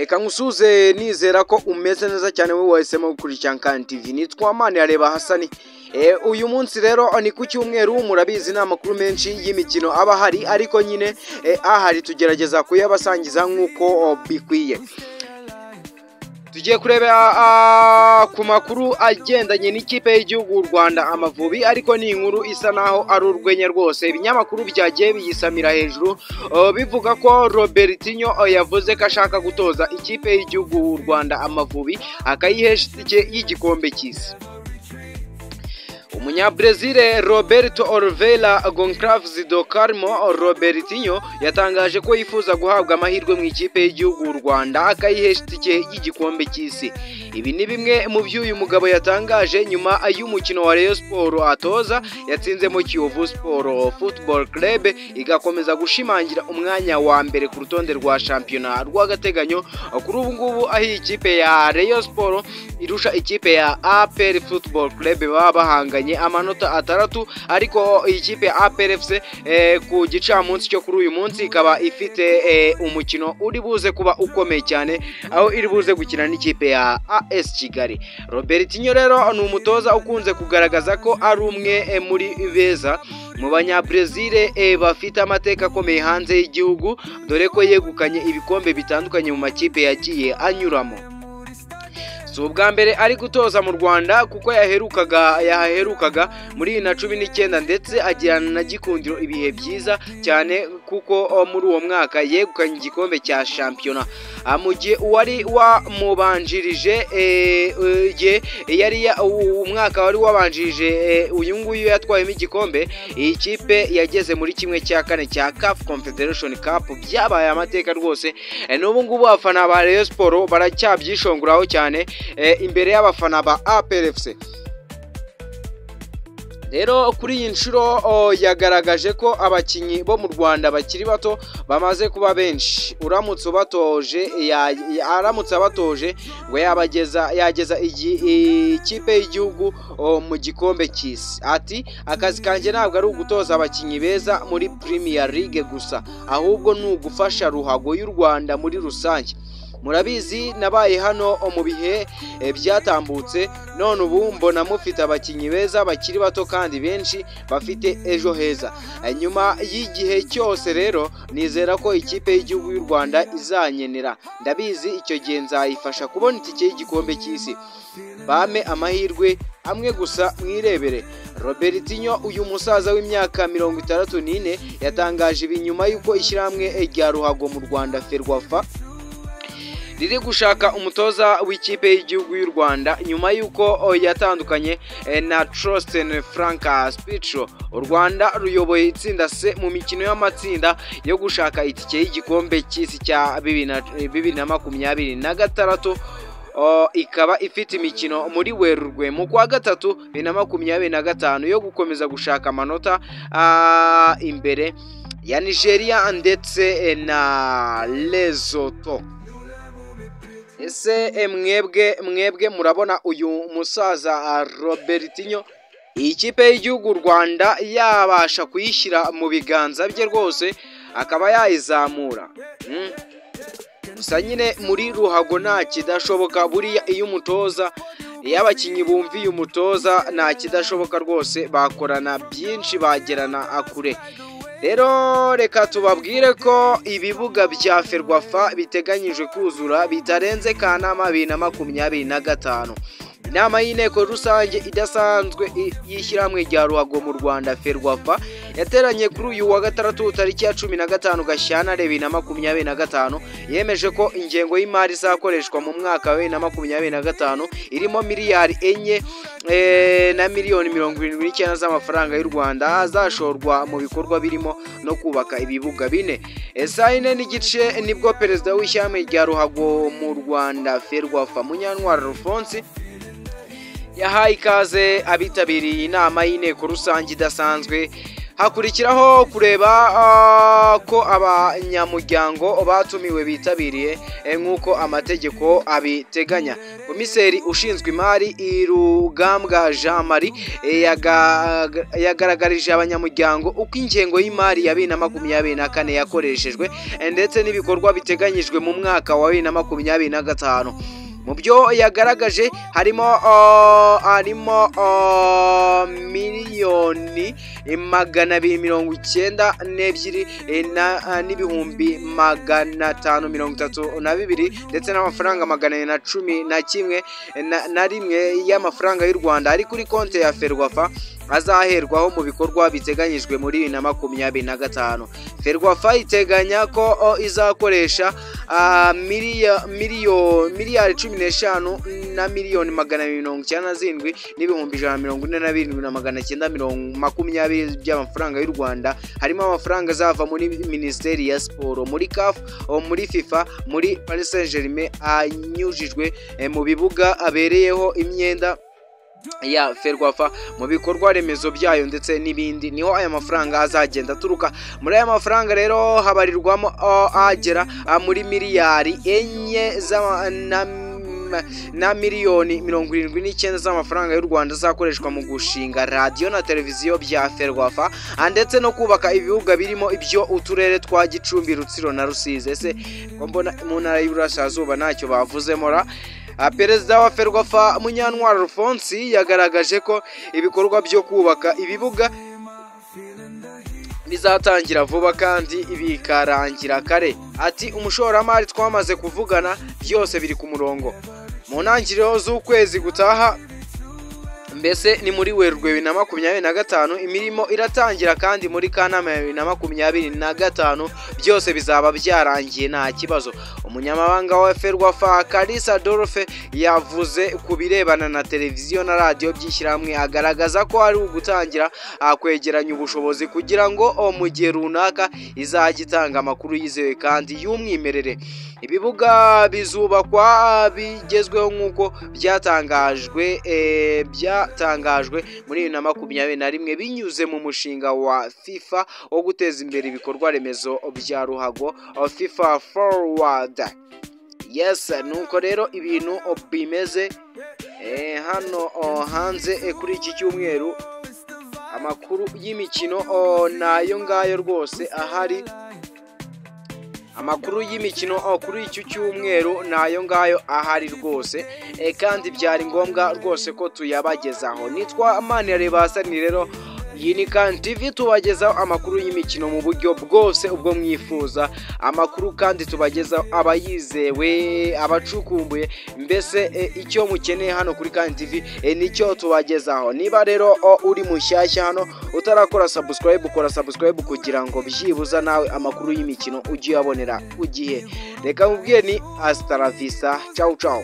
Reka nkusuze nizera ko umeze neza cyane, wowe wahisemo gukurikira Nkan TV. Nitwa Manirareba Hasani. Uyu munsi rero ni ku cyumweru, murabizi ni amakuru menshi y'imikino aba ahari, ariko nyine ahari tugerageza kuyabasangiza nk'uko bikwiye. Tugiye kureba ku makuru agendanye n'ikipe y'igihugu u Rwanda Amavubi, ariko ni inkuru isa naho ari urwenya rwose. Ibinyamakuru byagiye biyisamira hejuru bivuga ko Robertinho yavuze ko ashaka gutoza ikipe y'igihugu u Rwanda Amavubi, akayihesha itike y'igikombe cy'isi. Umunya-Brazil Roberto Oliveira Goncalves do Carmo Robertinho yatangaje ko yifuza guhabwa amahirwe mu ikipe y'igihugu u Rwanda, akayihesha itike y'igikombe cy'isi. Ibi ni bimwe mu byo uyu mugabo yatangaje nyuma y'umukino wa Rayon Sports atoza yatsinzemo Kiyovu Sport Football Club, igakomeza gushimangira umwanya wa mbere ku rutonde rwa shampiyona rw'agateganyo. Kuri ubu ngubu aho ikipe ya Rayon Sports irusha ikipe ya APR Football Club baba bahanganye amanota 6, ariko iyi kipe ya APR FC ku gicamunsi cyo kuri uyu munsi ikaba ifite umukino uri buze kuba ukomeye cyane, aho iri buze gukina n'ikipe ya AS Kigali. Robertinho rero ni umutoza ukunze kugaragaza ko ari umwe muri beza mu banya-Brazil bafite amateka akomeye hanze y'igihugu, dore ko yegukanye ibikombe bitandukanye mu makipe yagiye anyuramo. Si ubwa mbere ari gutoza mu Rwanda, kuko yaherukaga muri 2019, ndetse agirana na Gikundiro ibihe byiza cyane, kuko muri uwo mwaka yegukanye igikombe cya shampiyona, mu gihe uwari wamubanjirije yari umwaka wari wabanjirije uyu nguyu yatwayemo igikombe, iyi kipe yageze muri 1/4 cya CAF Confederation Cup. Byabaye amateka rwose, n'ubu ngubu abafana ba Rayon Sports baracyabyishonguraho cyane imbere y'abafana ba APR FC. Rero kuri iyi nshuro yagaragaje ko abakinnyi bo mu Rwanda bakiri bato bamaze kuba benshi, uramutse ubatoje aramutse abatoje ngo yabageza yageza ikipe y'igihugu mu gikombe cy'isi. Ati akazi kanjye ntabwo ari ugutoza abakinnyi beza muri Premier League gusa, ahubwo ni ugufasha ruhago y'u Rwanda muri rusange. Murabizi nabaye hano mu bihe byatambutse, none ubu mbona mufite abakinnyi beza bakiri bato kandi benshi bafite ejo heza. Nyuma y'igihe cyose rero nizera ko ikipe y'igihugu y'u Rwanda izanyenera, ndabizi icyo gihe nzayifasha kubona itike y'igikombe cy'isi. Bame amahirwe amwe gusa mwirebere. Robertinho uyu musaza w'imyaka 64 yatangaje ibi nyuma y'uko ishyirahamwe rya ruhago mu Rwanda Ferwafa riri gushaka umutoza w'ikipe y'igihugu y'u Rwanda nyuma y'uko yatandukanye na Trosten Frank Spitro. U Rwanda ruyoboye itsinda C mu mikino y'amatsinda yo gushaka itike y'igikombe cy'isi cya 2026, ikaba ifite imikino muri Werurwe mu kwa gatatu 2025 yo gukomeza gushaka amanota imbere ya Nigeria ndetse na Lesotho. Ese mwebwe murabona uyu musaza Robertinho iyi kipe y'igihugu Rwanda yabasha kuyishyira mu biganza bye rwose akaba yayizamura? Gusa nyine muri ruhago nta kidashoboka, buriya iyo umutoza, iyo abakinnyi bumviye umutoza nta kidashoboka rwose, bakorana byinshi bagerana kure. Rero reka tubabwire ko ibibuga bya Ferwafa biteganyijwe kuzura bitarenze Kanama 2025. Inama y'inteko rusange idasanzwe y'ishyirahamwe rya ruhago mu Rwanda Ferwafa yateranye kuri uyu wa gatandatu tariki ya 15 Gashyantare 2025, yemeje ko ingengo y'imari izakoreshwa mu mwaka wa 2025 irimo miliyari 4 na miliyoni 79 z'amafaranga y'u Rwanda azashorwa mu bikorwa birimo no kubaka ibibuga 4. Saa 4:15 nibwo perezida w'ishyirahamwe rya ruhago mu Rwanda Ferwafa Munyantwari Alphonse yahaye ikaze abitabiriye inama y'inteko rusange idasanzwe. Hakurikiraho kureba ko abanyamuryango batumiwe bitabiriye nk'uko amategeko abiteganya. Komiseri ushinzwe imari, Irugambwa Jean Marie, yagaragarije abanyamuryango uko ingengo y'imari ya 2024 yakoreshejwe ndetse n'ibikorwa biteganyijwe mu mwaka wa 2025. Mu byo yagaragaje harimo 292,532,000 ndetse n'amafaranga 411 na rimwe y'amafaranga y'u Rwanda ari kuri konti ya Ferwafa azaherwaho mu bikorwa biteganyijwe muri 2025. Ferwafa iteganya ko izakoresha 15 na miliyoni 297 n'ibihumbi 147 na 920 by'amafaranga y'u Rwanda, harimo amafaranga azava muri Minisiteri ya Siporo, muri CAF, muri FIFA, muri Paris Saint-Germain, anyujijwe mu bibuga abereyeho imyenda ya Ferwafa, mu bikorwa remezo byayo ndetse n'ibindi. Niho aya mafaranga azagenda aturuka. Muri aya mafaranga rero habarirwamo agera muri 4 na miliyoni 79 z'amafaranga y'u Rwanda azakoreshwa mu gushinga radiyo na televiziyo bya Ferwafa ndetse no kubaka ibibuga birimo ibyo uturere twa Gicumbi, Rutsiro na Rusizi. Ese ko mbona mu ntara y'Iburasirazuba ntacyo bavuzemo ra? Perezida wa Ferwafa, Munyantwari Alphonse, yagaragaje ko ibikorwa byo kubaka ibibuga bizatangira vuba kandi bikarangira kare. Ati: "Umushoramari twamaze kuvugana, byose biri ku murongo. Mu ntangiriro z'ukwezi gutaha, mbese ni muri Werurwe 2025, imirimo iratangira kandi muri Kanama 2025 byose bizaba byarangiye, nta kibazo." Umunyamabanga wa Ferwafa, Kalisa Adolphe, yavuze ku birebana na televiziyo na radiyo by'ishyirahamwe, agaragaza ko ari ugutangira kwegeranya ubushobozi kugira ngo mu gihe runaka izajya itanga amakuru yizewe kandi y'umwimerere. Ibibuga bizubakwa bigezweho nk'uko byatangajwe muri 2021 binyuze mu mushinga wa FIFA wo guteza imbere ibikorwa remezo bya ruhago, FIFA Forward. Yes, nuko rero ibintu bimeze hano hanze kuri iki cyumweru. Amakuru y'imikino nayo ngayo rwose ahari. Amakuru y'imikino kuri iki cyumweru nayo ngayo ahari rwose, kandi byari ngombwa rwose ko tuyabagezaho. Nitwa Manirareba Hasani. Rero iyi ni Kan TV, tubagezaho amakuru y'imikino mu buryo bwose ubwo mwifuza. Amakuru kandi tubagezaho aba yizewe, abacukumbuye, mbese icyo mukeneye hano kuri Kan TV nicyo tubagezaho. Niba rero uri mushyashya hano utarakora subscribe, ukora subscribe kugira ngo byibuza nawe amakuru y'imikino ujye uyabonera ku gihe. Reka mubwiye ni hasta la vista, ciao ciao.